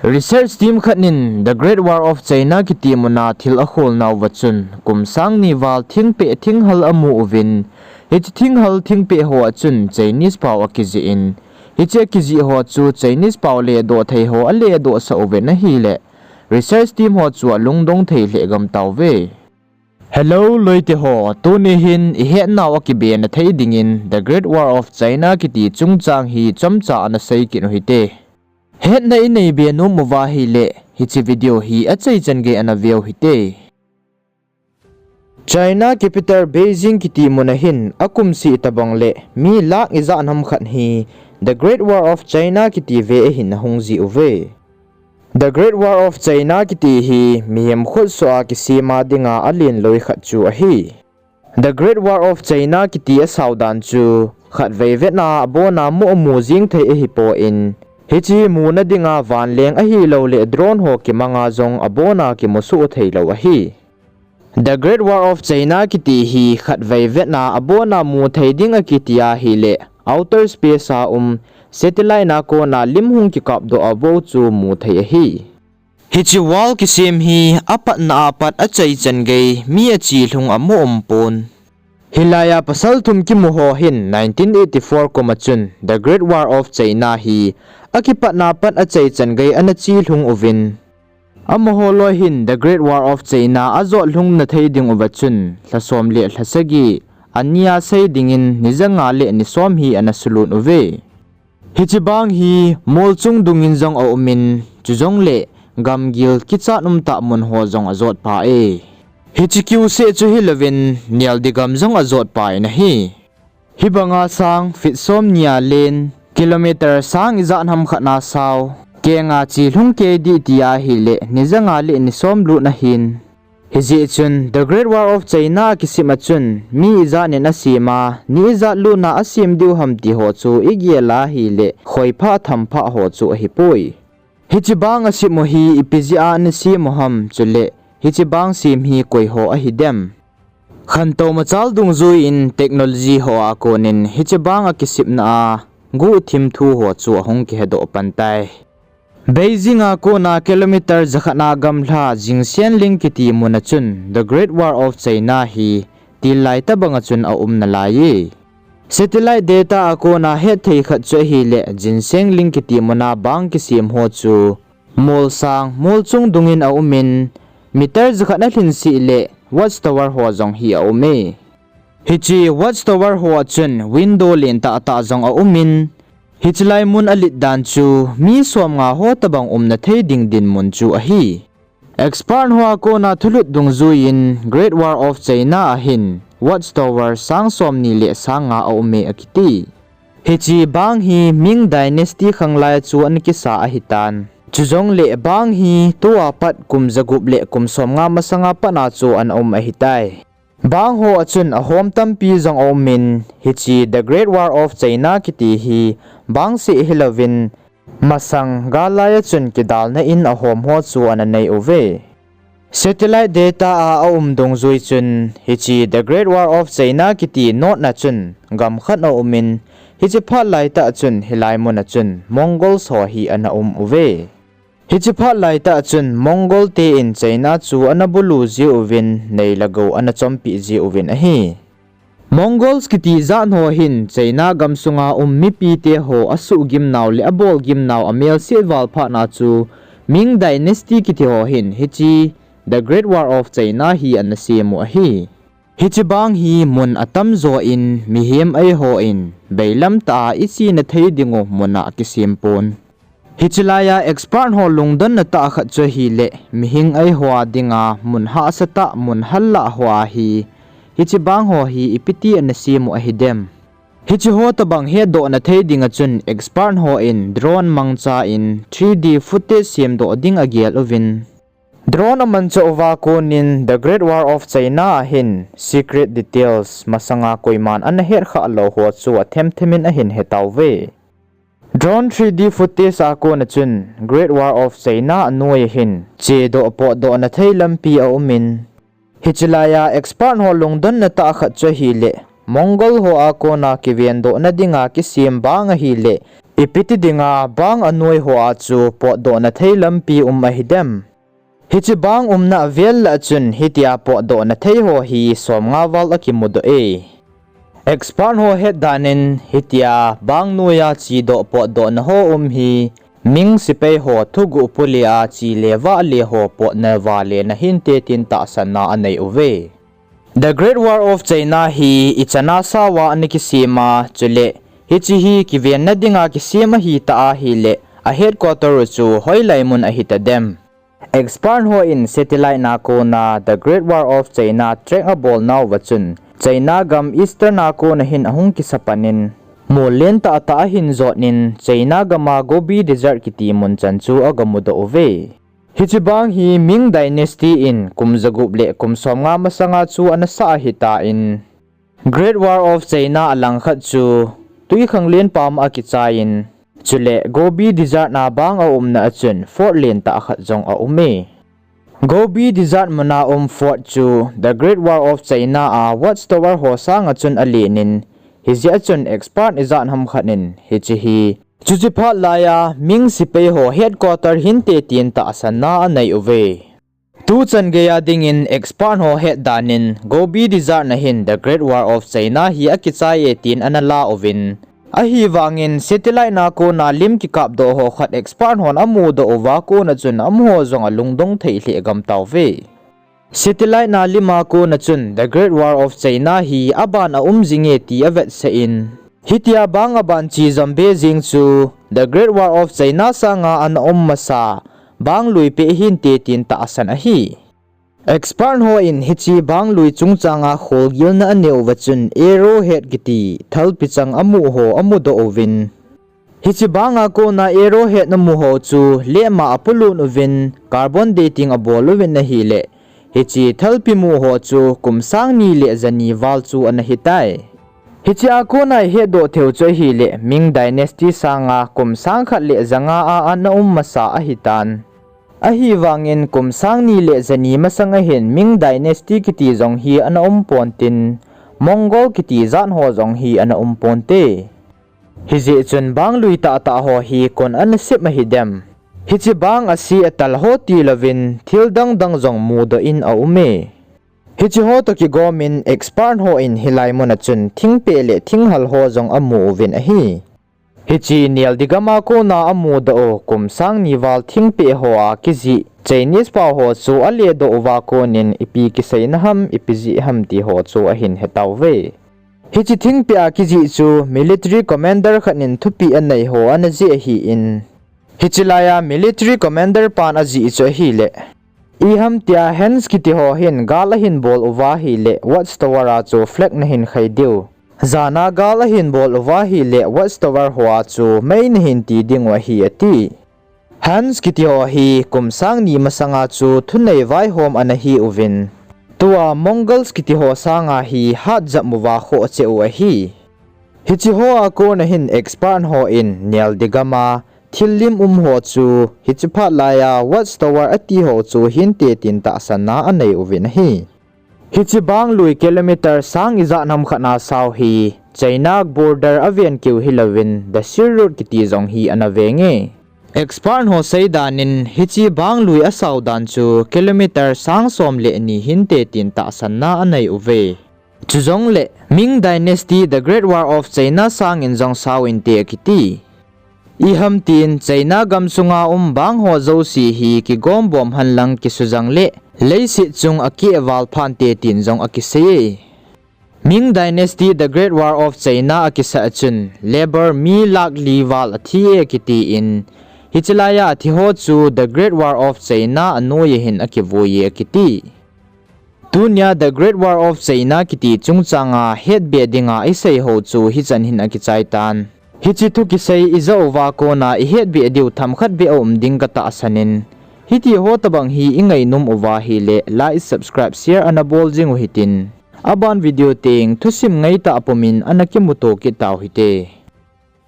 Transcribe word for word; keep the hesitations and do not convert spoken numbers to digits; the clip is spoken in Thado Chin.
Research team khat in The Great Wall of China kiti muna thil akholnauva chun kum sang ni val thingpeh thinghal amu uvin, hiche thinghal thingpeh hoa chun Chinese pao akijih in, hiche akijih ho chu Chinese pao ledoh thei ho aledohsah uvin ahile, research team ho chu alungdong thei lheh gam tauve. Hello loite ho, tuni hin ihetnau akibena thei dingin The Great Wall of China kiti chungchang hi chomcha ana seikit u hite. Hetna ineibe nom uva ahile, hiche video hi achaichan gei ana veu hite. China capital Beijing kiti muna hin akumseh tobang le mi lakh ijat ham khat hi The Great Wall of China kiti ve ahin ahung jiuve. The Great Wall of China kiti hi mihem khutsoh a kisema dinga alen loi khat chu ahi. The Great Wall of China kiti asao dan chu khatvei vetna abona mu amu jeng thei ahipon, hiche muna dinga vanleng ahilouleh drone ho kimanga jong abona kimusoh theilou ahi. The Great Wall of China kiti hi khatvei vetna abona mu thei ding akiti ahile, outer space a um satellite na kona lim hung kikapdoh a bou chu mu thei ahi. Hiche wall kisem hi apatna apat achaichan gei mi achelhung amu umpon. Hilaiya pasal thum kimu ho hin nineteen eighty-four kuma chun The Great Wall of China hi akipatna pat achaichan gei ana chelhung uvin, amaho loi hin The Great Wall of China ajot lhungna thei dinguva chun lha som le lha sagi ania sei dingin ni janga le ni som hi ana sulut uve. Hiche bang hi molchung dungin jong aumin, chujongle gamgil kichat umtah mun ho jong ajotpha e. Hiche kiuseh chu hilouvin, neldi gam jong ajotpha in ahi. Hibanga sang feet somni a len, kilometer sang ijat ham khat na sao, kenga chelhung kei ding ti ahile ni janga le ni som lut ahin. Hijeh chun The Great Wall of China akisem a chun mi ijat in asem a, ni ijat lutna asem diu ham ti ho chu igel a ahile khoiphah thamphah ho chu ahipoi. Hiche bang asem u hi ipi jeh a ana sem u ham chule hiche bang sem hi koi ho ahidem? Khantou machal dungjuiyin technology ho a konin hiche bang akisepna a guhthim thu ho chu ahung kihedoh pan tai. Beijing a kona kilometer jakhat na gamla Jingsheng Ling kiti muna chun The Great Wall of China hi til lai tobanga chun aum nalaiye. Satellite data a kona hetthei khat chu ahile Jingsheng Ling kiti muna bang kisem ho chu molsang, molchung dungin aumin, meter jakhat na lhinseh le watchtower ho jong hi aume. Hiche watchtower ho a chun window lentah tah jong aumin, hichelai mun alet dan chu mi somnga ho tobang umna thei ding dinmun chu ahi. Expert ho a kona thulut dungjuiyin Great Wall of China a hin watchtower sang somni le sang nga aume akiti. Hiche bang hi Ming Dynasty khanglai chu ana kisa ahitan. Chujongle bang hi tua pat kum jagup le kum somnga masanga patna chu ana um ahitai. Bang ho a chun ahom tampi jong aumin, hiche The Great Wall of China kiti hi bang seh hilouvin, masang gal laiya chun kidalna in ahom ho chu ana nei uve. Satellite data a aum dungjui chun, hiche The Great Wall of China kiti north na chun gam khat aumin, hiche phat laitah chun hilai mun a chun Mongols ho hi ana um uve. Hiche phat laitah chun Mongol te in China chu ana bulu jiuvin, nei le gou ana chompeh jiuvin ahi. Mongols kiti jat ho hin China gamsunga um mipite ho asuhgimnau le abolgimnau amelse val phatna chu Ming Dynasty kiti ho hin hiche The Great Wall of China hi ana sem u ahi. Hiche bang hi mun atamjo in mihem eihon beilam tah a ichena thei dingu mun a akisem pon. Hiche laiya expert ho lungdonna tah khat chu ahile, mihing eiho a dinga mun hahsatah, mun hallah ho ahi. Hiche bang ho hi ipiti ana sem u ahidem? Hiche ho tobang hetdohna thei dinga chun expert ho in drone mangcha in three D footage semdoh ding agel uvin, drone amanchah uva konin The Great Wall of China a hin secret details masanga koiman ana hetkhah lou ho chu athemthemin ahin hetauve. Drone three D footage a kona chun Great Wall of China anoi a hin chedoh potdohna thei lampi aumin, hiche laiya expert ho lungdonna tah khat chu ahile, Mongol ho a kona kivendohna dinga kisem bang ahile, Ipi ti dinga bang anoi hoa chu potdohna thei lampi um ahidem? Hiche bang umna avel lah chun hitia potdohna thei ho hi somnga val akimudoh e. Expert ho hetdanin hitia bang noija chedoh potdohna ho um hi Ming sepai ho thuguh pule a che le vah le ho potna vale na hinte tin tahsanna anei uve. The Great Wall of China hi ichana sao a ana kisem a, chule hiche hi kivenna dinga kisem ahitah ahile, a headquarter u chu hoilai mun ahitadem? Expert hon satellite na kona The Great Wall of China track abolnauva chun, China gam eastern a kona hin ahung kisapanin, mol lentah tah ahin jotnin, China gama Gobi Desert kiti mun chan chu agamudoh uve. Hiche bang hi Ming Dynasty in kum jagup le kum somnga masanga chu anasah ahitan, Great Wall of China alangkhat chu twikhanglen pam a kichaiyin, chule Gobi Desert na bang aumna a chun fort lentah khat jong aume. Gobi Desert muna um fort chu The Great Wall of China a watchtower ho sanga chun alenin, hijeh a chun expert ijat ham khat in hiche hi, chuche phat laiya Ming sepai ho headquarter hinte tin tahsanna anei uve. Tuchan geiya dingin expert ho hetdanin Gobi Desert na hin The Great Wall of China hi akichai e tin analah uvin, ahivangin satellite na kona lim kikapdoh ho khat expert hon amudoh uva kona chun amaho jong alungdong thei lheh gam tauve. Satellite na lima kona chun The Great Wall of China hi aban aum jinge ti avetsah in, hitia bang aban che jombe jeng chu The Great Wall of China sanga ana um masa bang lui peh hinte tin tahsan ahi. Expert hon hiche bang lui chungchanga kholgilna aneuva chun arrowhead kiti thalpi chang amu ho amudoh uvin, hiche banga kona arrowhead amu ho chu lema apolut uvin carbon dating abol uvin ahile, hiche thalpi mu ho chu kum sang ni le jani val chu ana hitai. Hichea kona ihetdoh theiu chu ahile Ming Dynasty sanga kum sang khat le janga a ana um masa ahitan, ahivangin kum sang ni le jani masanga hin Ming Dynasty kiti jong hi ana um pontin, Mongol kiti jat ho jong hi ana um ponte. Hijeh chun bang lui tahtah ho hi koin ana sem ahidem? Hiche bang ase atal ho tilouvin thil dangdang jong mudoh in aume. Hiche ho toh kigomin expert hon hilai muna chun thingpeh le thinghal ho jong amu uvin ahi. Hiche neldi gama kona amudoh u kum sang ni val thingpeh hoa kijih Chinese pao ho chu aledoh uva konin ipi kiseina ham, ipi jeh ham ti ho chu ahin hetauve. Hiche thingpeh a kijih chu military commander khat in thupeh anei ho ana jih ahin, hiche laiya military commander pan ajih chu ahile, iham tia Hans kiti ho hin gal ahin bol uva ahile watchtower a chu flag nahin khai diu, jana gal ahin bol uva ahile watchtower hoa chu mei nahin ti dingu ahi ati. Hans kiti ho hi kum sang ni masanga chu thunei vaihom ana hiuvin, tua Mongols kiti ho sanga hi hatjam uva khoh cheh u ahi. Hiche hoa kona hin expert hon neldi gama thil lim um ho chu hiche phat laiya watchtower ati ho chu hinte tin tahsanna anei uvin ahi. Hiche bang lui kilometer sang ijat ham khat a sao hi China border aven keu hilouvin The Silk Road kiti jong hi ana venge. Expert ho seidan in hiche bang lui asao dan chu kilometer sang som le ni hinte tin tahsanna anei uve. Chujongle Ming Dynasty The Great Wall of China sangin jong sao inte akiti. Iham tin China gamsunga um bang ho jouse hi kigombom henlang kisujang le leiset chung akeh val phante tin jong akiseiye. Ming Dynasty The Great Wall of China akisah chun labour mi lakh li val athiye akitin, hiche laiya athi ho chu The Great Wall of China anoiya hin akivuiye akiti. Tunia The Great Wall of China kiti chungchanga hetbeh dinga isei ho chu hichan hin akichai tan. Hiche thu kisei ijah uva kona ihetbeh diu themkhat beh aum ding katahsan in, hiti ho tobang hi ingainom uva ahile like, subscribe, share ana bol jing u hitin, aban video teng thusim ngaitah pumin ana kimuto kit tau hite.